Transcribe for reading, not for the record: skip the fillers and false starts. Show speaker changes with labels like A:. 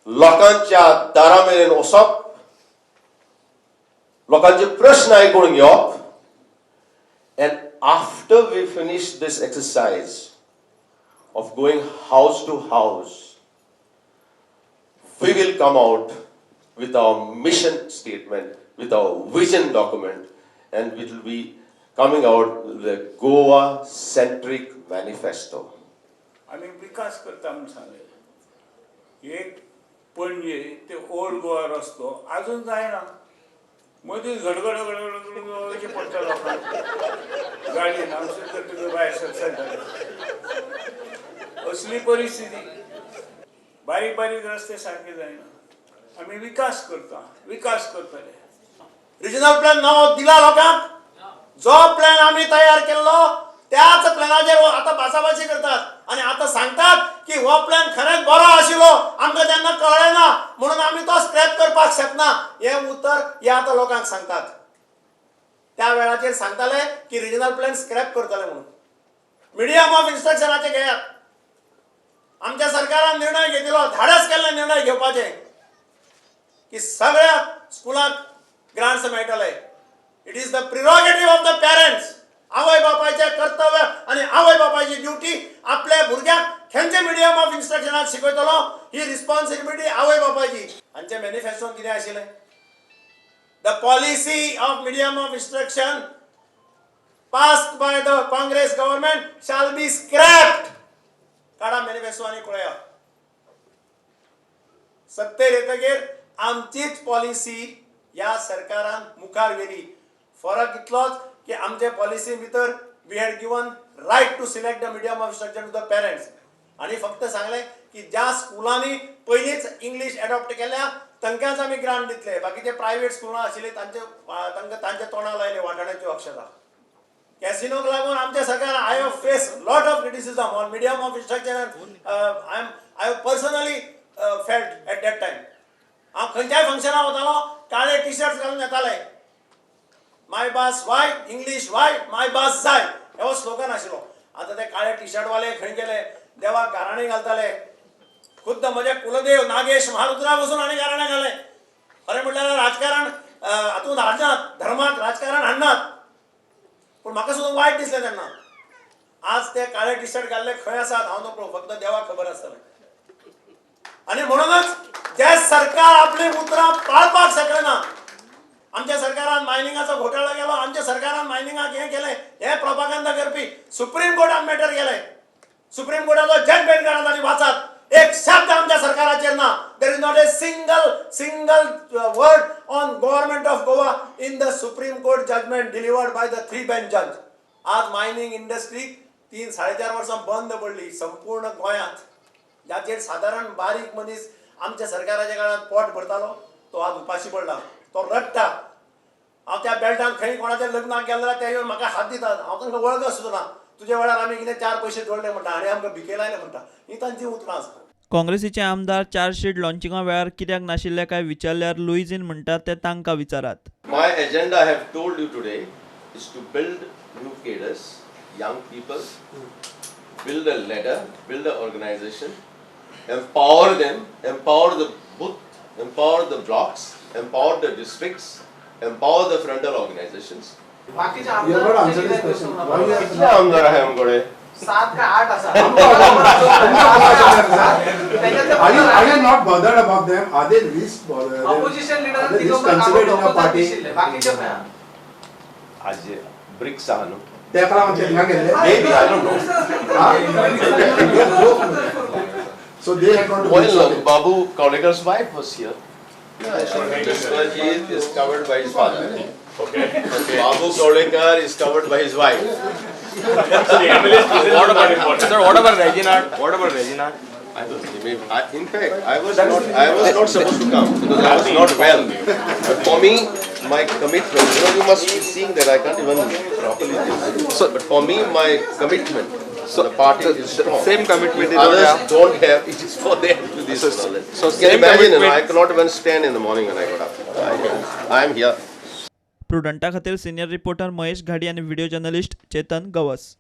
A: लोकांच्या दारा मेरेन वचप, लोकांचे प्रश्न आयकून घेवप, and after we finish this exercise of going house to house, we will come out with our mission statement, with our vision document, and it will be coming out with the Goa centric manifesto.
B: आमी विकास करता म्हूण सांगलें. एक पणजे ते old Goa रस्तो अजून जायना. मदींच घडघड घडघड वयचें पडटा लोकांक गाडयेन. हांगसर तर तुका भायर सरसार जालें, असली परिस्थिती. बारीक बारीक रस्ते सारके जायना. आमी विकास करता, विकास करतले.
C: रिजनल प्लॅन नवो दिला लोकांक? जो प्लॅन आमी तयार केल्लो त्याच प्लॅनाचेर आतां भासाभाशी करतात आनी आतां सांगतात की हो प्लॅन खरेंच बरो आशिल्लो, आमकां तेन्ना कळ्ळें ना म्हणून आमी तो स्क्रॅप करपाक शकना. हें उतर हे आतां लोकांक सांगतात. त्या वेळाचेर सांगताले की रिजनल प्लॅन स्क्रॅप करतले म्हणून. मिडियम ऑफ इन्स्ट्रक्शनाचे घेयात. आमच्या सरकारान निर्णय घेतिल्लो, धाडस केल्ले निर्णय घेवपाचे की सगळ्या स्कुलाक ग्रांट्स मेळटले. It is the prerogative of the parents. आवय बापायचें कर्तव्य आनी आवय बापायची ड्युटी, आपल्या भुरग्यांक खंयचे मिडियम ऑफ इन्स्ट्रक्शनात शिकयतलो ही रिस्पॉन्सिबिलिटी आवय बापायची. हांचे मॅनिफेस्टोन कितें आशिल्लें? The policy of medium of instruction passed by the Congress government shall be scrapped. काडा मॅनिफेस्टो आनी पळया. सत्तेर येतकीर आमचीच पॉलिसी ह्या सरकारान मुखार व्हेली. फरक इतलोच की आमचे पॉलिसी भितर we had given right to select the medium of instruction to the parents आनी फक्त सांगलें की ज्या स्कुलांनी पयलींच इंग्लीश एडॉप्ट केल्या तांकांच आमी ग्रांट दितले. बाकीचे प्रायवेट स्कुलां आशिल्ली तांचे तांकां तांच्या तोंडा लायले वाटाण्याच्यो अक्षता. कॅसिनोक लागून आमच्या सरकार, I have faced lot of criticism on medium of instruction. I have personally felt at that time. हांव खंयच्याय फंक्शनाक वतालो, काळे टी शर्ट घालून येताले. "माय भास वाय, इंग्लीश वाय, माय भास जाय" हो स्लोगन आशिल्लो. आतां ते काळे टी शर्ट वाले खंय गेले? देवाक गाराणें घालताले. खुद्द म्हजे कुलदेव नागेश महारुद्रा बसून हांणी गाराणें घालें. खरें म्हटल्यार राजकारण हातूंत हाडनात, धर्मात राजकारण हाडनात, पूण म्हाका सुद्दां वायट दिसलें तेन्ना. आज ते काळे टी शर्ट घाल्ले खंय आसात हांव नकळो, फक्त देवाक खबर आसतलें. आनी म्हणूनच जे सरकार आपली उतरां पाळपाक शकलें ना, आमच्या सरकारान मायनिंगाचो घोटाळो केलो, आमच्या सरकारान मायनिंगाक हें केलें, हें प्रोपागंदा करपी सुप्रीम कोर्टान मॅटर गेले. सुप्रीम कोर्टाचो जजमेंट काडात आनी वाचात. एक शब्द आमच्या सरकाराचेर ना. There is not a single word on Government of Goa in the Supreme Court judgment delivered by the three bench judge. आज मायनिंग इंडस्ट्री 3-4.5 वर्सां बंद पडली संपूर्ण गोंयांत. जाचेर सादारण बारीक मनीस आमच्या सरकाराच्या काळात पोट भरतालो, तो आज उपाशी पडला, तो रडटा. हांव त्या बेल्टान खंय कोणाच्या लग्नाक गेलो जाल्यार ते येवन म्हाका हात दितात. हांव तांकां वळख सुद्दां ना. तुज्या वेळार आमी कितें चार पयशे जोडले म्हणटा आनी आमकां भिके लायले म्हणटा. ही तांची उतरां आसा.
D: काँग्रेसीचे आमदार चार्जशीट लॉन्चिंगा वेळार कित्याक नाशिल्ले काय विचारल्यार लुईझीन म्हणटात, ते तांकां विचारात.
A: My agenda, I have told you today, is to build new cadres, young people, build a ladder, build an organization, empower them, empower the booth, empower the blocks, empower the districts, empower the frontal organizations.
E: बाकीचे
F: You have not answered this question. Why you are-
A: कितले आमदार आहे आमकडे?
E: सात का आठ असा.
F: Are you not bothered about them? Are they least bothered?
E: Opposition
F: Are they least considered in your party?
E: Leader बाकीचे
A: आज ब्रिक्स आहा न्हू.
F: तेका लागून ते थिंगा गेल्ले?
A: Maybe, I don't know.
F: So they had gone to
A: Well,
F: BRICS, okay.
A: Babu Kavlekar's wife was here. Vishwajit is covered by his father.
G: Okay.
A: Babu Kavlekar is covered by his wife.
G: So the MLA's presence
H: What
G: is not
H: about,
G: important.
H: Sir, what about Reginald? What about Reginald?
A: I don't know. Maybe, in fact, I was not supposed to come because I was not well. But for me, my commitment, you must be seeing that I can't even properly do.
H: So-
A: But for me, my commitment to the party is strong.
H: Same commitment
A: If
H: is
A: others
H: not
A: don't have, it is for them to this.
H: So
A: Can
H: same
A: imagine,
H: commitment-
A: I cannot even stand in the morning when I got up. I am here.
D: प्रुडंटा खातीर senior reporter Mahesh Ghadi आनी video journalist Chetan Gawas.